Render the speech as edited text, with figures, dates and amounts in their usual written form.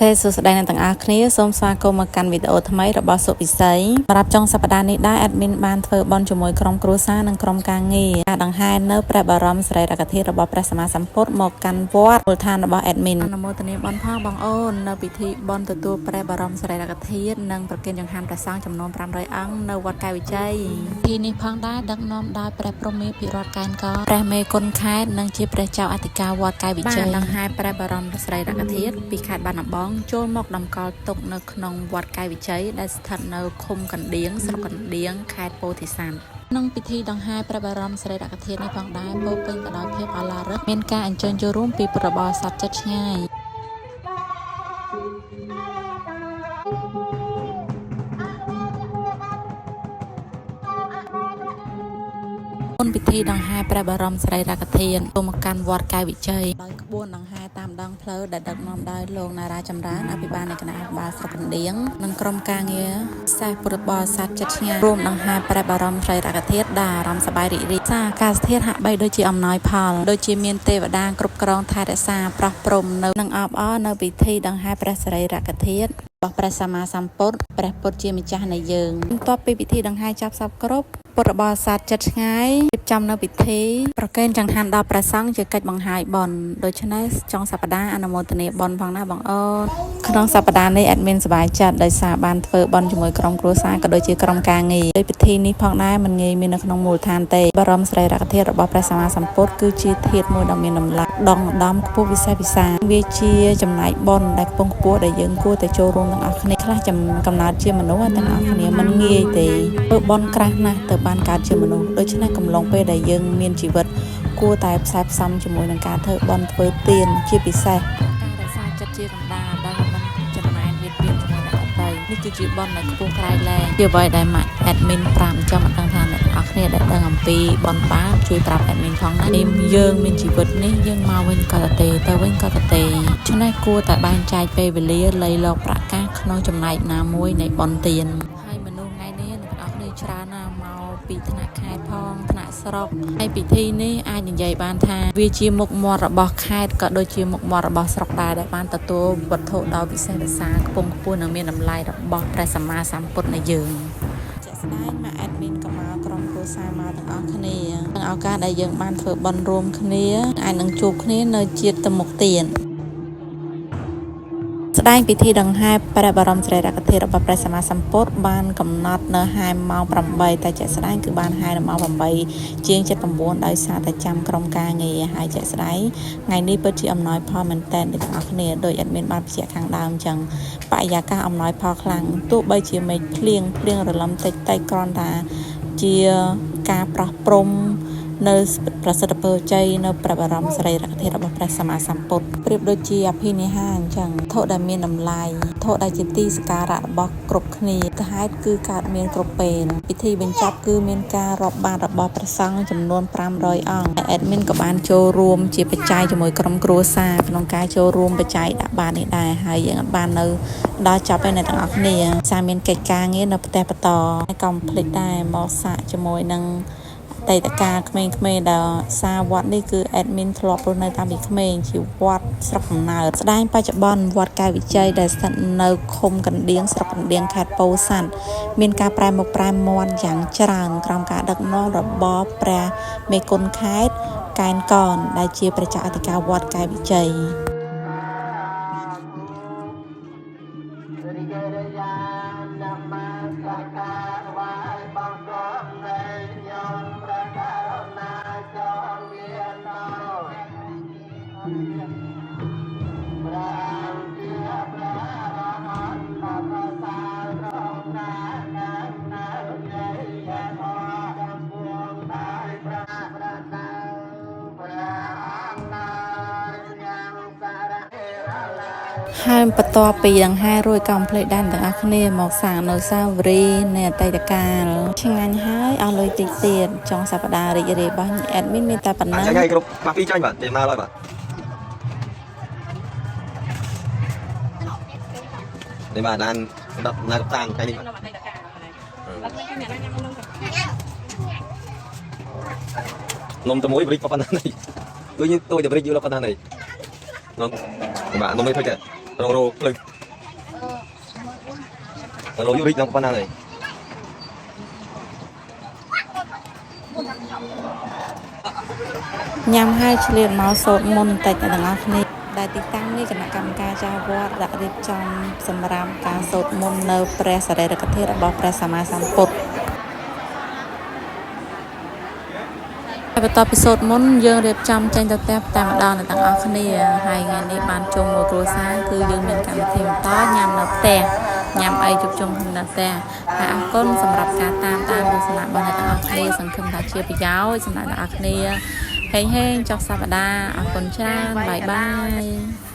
ខេសួស្តីអ្នកទាំងអស់គ្នាសូមស្វាគមន៍មកកាន់វីដេអូថ្មីរបស់សុពិសីសម្រាប់ចុងសប្តាហ៍នេះដែរ admin បានធ្វើបុណ្យជាមួយក្រុមគ្រួសារនិងក្រុមការងារការដង្ហែនៅព្រះបរមសារីរិកធាតុរបស់ព្រះសម្មាសម្ពុទ្ធមកកាន់វត្តមូលដ្ឋានរបស់ admin អនុមោទនាបុណ្យផងបងអូននៅពិធីបុណ្យទទួលព្រះបរមសារីរិកធាតុនិងប្រគេនចង្ហាន់ព្រះសង្ឃចំនួន500អង្គនៅវត្តកែវវិជ័យពិធីនេះផងដែរដឹកនាំដោយព្រះព្រហ្មាភិរដ្ឋកែនកព្រះមេគុណខេត្តនិងជាព្រះចៅអធិការវត្តកែវវិជ័យបានដង្ហែព្រះបរមសារីរិកធាតុពីខេត្តបាត់ដំបងចូលមកតម្កល់ទុកនៅក្នុងវត្តកែវវិជ័យដែលស្ថិតនៅឃុំកណ្ដៀងស្រុកកណ្ដៀងខេត្តពោធិ៍សាត់ក្នុងពិធីដង្ហែព្រះបរមសារីរិកធាតុនេះផងដែរពោរពេញទៅដោយភាពឱឡារិកមានការអញ្ជើញចូលរួមពីពុទ្ធបរិស័ទជិតឆ្ងាយ មុនពិធីដង្ហែព្រះបរមសារីរិកធាតុចូលមកកាន់វត្តកែវវិជ័យដោយក្បួនដង្ហែតាមដងផ្លូវដែលដឹកនាំដោយលោកណារាចម្រើនអភិបាលនៃគណៈអភិបាលស្រុកកណ្ដៀងនិងក្រុមការងារសេះពុទ្ធបរិស័ទចិត្តឆ្ងាយរួមដង្ហែព្រះបរមសារីរិកធាតុដោយអារម្មណ៍សប្បាយរីករាយសារអាកាសធាតុហាក់បីដូចជាអំណោយផលដូចជាមានទេវតាគ្រប់គ្រងថែរក្សាប្រោះព្រំនៅនិងអបអរនៅពិធីដង្ហែព្រះសារីរិកធាតុរបស់ព្រះសម្មាសម្ពុទ្ធព្រះពុទ្ធជាម្ចាស់នៃយើងបន្ទាប់ពីពិធីដង្ហែចប់សពគ្រប់ពុទ្ធបរិស័ទចិត្តឆ្ងាយរៀបចំនៅពិធីប្រគេនចង្ហាន់ដល់ព្រះសង្ឃជាកិច្ចបង្ហាយបុណ្យដូច្នេះចុងសប្តាហ៍អនុមោទនាបុណ្យផងណាបងអូនក្នុងសប្តាហ៍នេះ admin សប្បាយចិត្តដោយសារបានធ្វើបុណ្យជាមួយក្រុមគ្រួសារក៏ដូចជាក្រុមការងារដោយពិធីនេះផងដែរមិនងាយមាននៅក្នុងមូលដ្ឋានទេបរមសារីរិកធាតុរបស់ព្រះសម្មាសម្ពុទ្ធគឺជាធាតុមួយដ៏មានតម្លៃដងដំខ្ពស់វិសេសវិសាលវាជាចំណែកបុណ្យដែលខ្ពង់ខ្ពស់ដែលយើងគួរតែចូលរួមទាំងអស់គ្នាខ្លះចំកំណើតជាមនុស្សទាំងអស់គ្នាមិនងាយទេធ្វើបុណ្យក្រាស់ណាស់ទៅបានកើតជាមនុស្សដូច្នេះកំឡុងពេលដែលយើងមានជីវិតគួរតែផ្សាយផ្សំជាមួយនឹងការធ្វើបុណ្យធ្វើទានជាពិសេសការរក្សាចិត្តជាកណ្ដាលដែលមិនចំណែនវៀតវៀនជាមួយអ្នកដទៃនេះគឺជាបុណ្យដែលខ្ពស់ក្រៃលែងជាអ្វីដែលម៉ាក់ admin ប្រាប់ចាំមិនដឹងថាអ្នកទាំងអស់គ្នាដែលដឹងអំពីបុណ្យបាបជួយប្រាប់ admin ផងណានេះយើងមានជីវិតនេះយើងមកវិញក៏តទេទៅវិញក៏តទេឆ្នេះគួរតែបែងចែកពេលវេលាលៃលកប្រាក់កាសក្នុងចំណែកណាមួយនៃបុណ្យទានហើយមនុស្សថ្ងៃនេះអ្នកទាំងអស់គ្នាច្រើនណាស់មកពីថ្នាក់ខេត្តផងថ្នាក់ស្រុកហើយពិធីនេះអាចនិយាយបានថាវាជាមុខមាត់របស់ខេត្តក៏ដូចជាមុខមាត់របស់ស្រុកដែរដែលបានទទួលវត្ថុដ៏វិសេសវិសាលខ្ពង់ខ្ពស់និងមានតម្លៃរបស់ព្រះសម្មាសម្ពុទ្ធនៃយើង ជាក់ស្ដែងមក admin ក៏មកក្រុមគ្រួសារមកទាំងអស់គ្នានឹងឱកាសដែលយើងបានធ្វើបុណ្យរួមគ្នាអាចនឹងជួបគ្នានៅជាតិទៅមុខទៀតស្ដែងពិធីដង្ហែព្រះបរមសារីរិកធាតុរបស់ព្រះសម្មាសម្ពុទ្ធបានកំណត់នៅហែម៉ោង8តែជាក់ស្ដែងគឺបានហែនៅម៉ោង8ជាង79ដោយសារតែចាំក្រុមការងារហើយជាក់ស្ដែងថ្ងៃនេះពិតជាអំណោយផលមែនទែនដល់ទាំងអស់គ្នាដោយ admin បានបញ្ជាក់ខាងដើមអញ្ចឹងបរិយាកាសអំណោយផលខ្លាំងទោះបីជាមេឃភ្លៀងភ្លៀងរលឹមតិចតិចគ្រាន់តែជាការប្រោះព្រំនៅប្រសិទ្ធពរជ័យនៅព្រះបរមសារីរិកធាតុរបស់ព្រះសម្មាសម្ពុទ្ធប្រៀបដូចជាអភិនិហាអញ្ចឹងវត្ថុដែលមានតម្លៃវត្ថុដែលជាទីសក្ការៈរបស់គ្រប់គ្នាទៅហេតុគឺកើតមានគ្រប់ពេលពិធីបញ្ចប់គឺមានការរាប់បាតរបស់ព្រះសង្ឃចំនួន500អង្គហើយ admin ក៏បានចូលរួមជាបច្ច័យជាមួយក្រុមគ្រួសារក្នុងការចូលរួមបច្ច័យដាក់បាតនេះដែរហើយយើងអត់បាននៅដល់ចប់ឯអ្នកទាំងអស់គ្នាសារមានកិច្ចការងារនៅផ្ទះបន្តហើយកុំភ្លេចដែរមកសាកជាមួយនឹង អតីតកាលក្មេងៗដែលសារវត្តនេះគឺ admin ធ្លាប់រស់នៅតាំងពីក្មេងជាវត្តស្រុកកំណើតស្ដែងបច្ចុប្បន្នវត្តកែវវិជ័យដែលស្ថិតនៅឃុំកណ្ដៀងស្រុកកណ្ដៀងខេត្តពោធិ៍សាត់មានការប្រែមុខប្រែមាត់យ៉ាងច្រើនក្រោមការដឹកនាំរបស់ព្រះមេគុណខេត្តកែនកនដែលជាព្រះចៅអធិការវត្តកែវវិជ័យ រិយរិយានមស្ការថ្វាយបង្គំនៃខ្ញុំព្រះករុណាចងមានដល់ព្រះអង្គជាព្រះអរហន្តប្រសើរក្នុងការកាងនៅជ័យធម៌ចំពោះដោយព្រះប្រសើរព្រះអង្គណាយ៉ាងសារៈរឡា ហើយបន្ទាប់ពីដង្ហែរួចក៏មិនភ្លេចដែរទាំងអស់គ្នាមកសាងនៅសាវរីយ៍នៃអតីតកាលឆ្ងាញ់ហើយអស់លុយតិចទៀតចុងសប្តាហ៍រីករាយរបស់ admin មានតែប៉ុណ្ណឹង ចាញ់ហើយគ្រប់បាក់ពីរចាញ់បាទទេមកហើយបាទនេះបាទឡានសម្រាប់ណាកតាំងថ្ងៃនេះបាទនំតែមួយប្រិចប៉ុណ្ណានេះដូចនេះតូចតែប្រិចយូរប៉ុណ្ណានេះនំបាទនំនេះធ្វើចេះ រោភ្លឺរោយូរីកដល់ប៉ុណ្ណាហើយ ញ៉ាំហើយឆ្លៀតមកសូត្រមន្តបន្តិចអ្នកទាំងអស់គ្នាដែលទីតាំងនេះគណៈកម្មការចាស់វត្តដាក់រៀបចំសម្រាប់ការសូត្រមន្តនៅព្រះសារីរិកធាតុរបស់ព្រះសម្មាសម្ពុទ្ធហើយបន្ទាប់ពីសូត្រមន្តយើងរៀបចំចេញទៅផ្ទះតែម្ដងអ្នកទាំងអស់គ្នាហើយថ្ងៃនេះបានជុំមួយគ្រួសារគឺយើងមានកម្មវិធីបន្តញ៉ាំនៅផ្ទះញ៉ាំអីជុំជុំគ្នានៅផ្ទះហើយអរគុណសម្រាប់ការតាមដានទស្សនារបស់អ្នកទាំងអស់គ្នាសង្ឃឹមថាជាប្រយោជន៍សម្រាប់អ្នកទាំងអស់គ្នាហេងហេងចុះសប្តាហ៍អរគុណច្រើន bye bye.